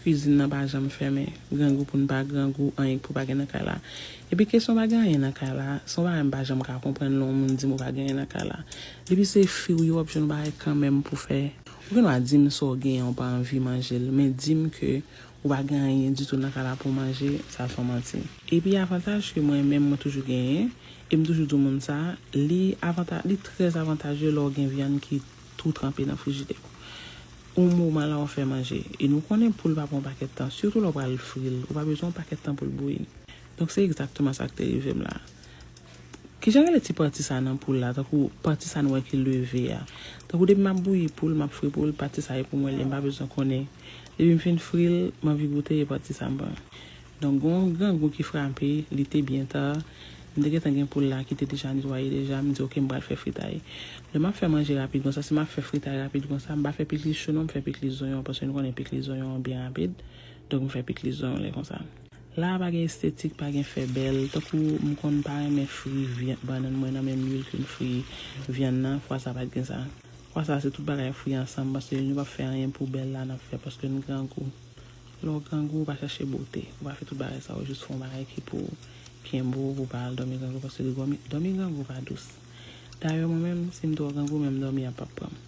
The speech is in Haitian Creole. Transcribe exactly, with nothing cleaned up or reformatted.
Kwizin nan pa janm fèmen. Grangou pou n pa grangou, anyen pou pa gen nan kay la. Epi kesyon pa gen anyen nan kay la, se yon bagay m pa janm ka konprann lè yon moun di m ou pa gen anyen nan kay la. Depi se fri w ye, w ap jwenn yon bagay kanmenm pou fè. Ou gen dwa di m sa w genyen, ou pa anvi manje l, men di m ke ou pa gen anyen ditou nan kay la pou w manje, sa se yon manti. Epi avantaj ke mwen menm mwen toujou genyen, e m toujou di moun sa, li avanta-, li trè avantaje lè w gen vyann ki tou tranpe nan frijidè. Yon moman la w fè manje. E nou konnen poul pa pran yon pakèt tan, sitou lè w pral fri l, ou pa bezwen yon pakèt tan pou l bouyi. Donk se egzakteman sa k te rive m la. Kijan rele ti pati sa nan poul la, tankou pati sa n wè ki leve a? Tankou depi m ap bouyi poul, m ap fri poul, pati sa e pou mwen li, m pa bezwen konnen. Depi m fin fri l, m anvi goute, e pati sa m pran. Donk gen yon grangou ki frape, li te byen ta. M te gentan gen poul la ki te deja netwaye deja, m di oke, m pral fè fritay. Lè m ap fè manje rapid konsa, si m ap fè fritay rapid konsa, m pa fè pikliz cho non, m fè pikliz zonyon, paske nou konnen pikliz zonyon an byen rapid. Donk m fè pikliz zonyon lè konsa. La a pa gen estetik, pa gen fè bèl. Tankou m konn pa renmen fri vyan-, bannann mwen nan menm lwil ke m fri vyann nan, fwa sa pa t gen sa. Fwa sa se tout bagay fri ansanm, paske nou p ap fè anyen pou bèl la n ap fè, paske n grangou. Lè w grangou, ou pa chache bote. Ou pa fè tout bagay sa, ou jis fè yon bagay ki pou kenbe w, pou w pa al dòmi grangou, paske dòmi, dòmi grangou pa dous. Dayè mwen menm, si m twò grangou, menm dòmi an p ap pran m.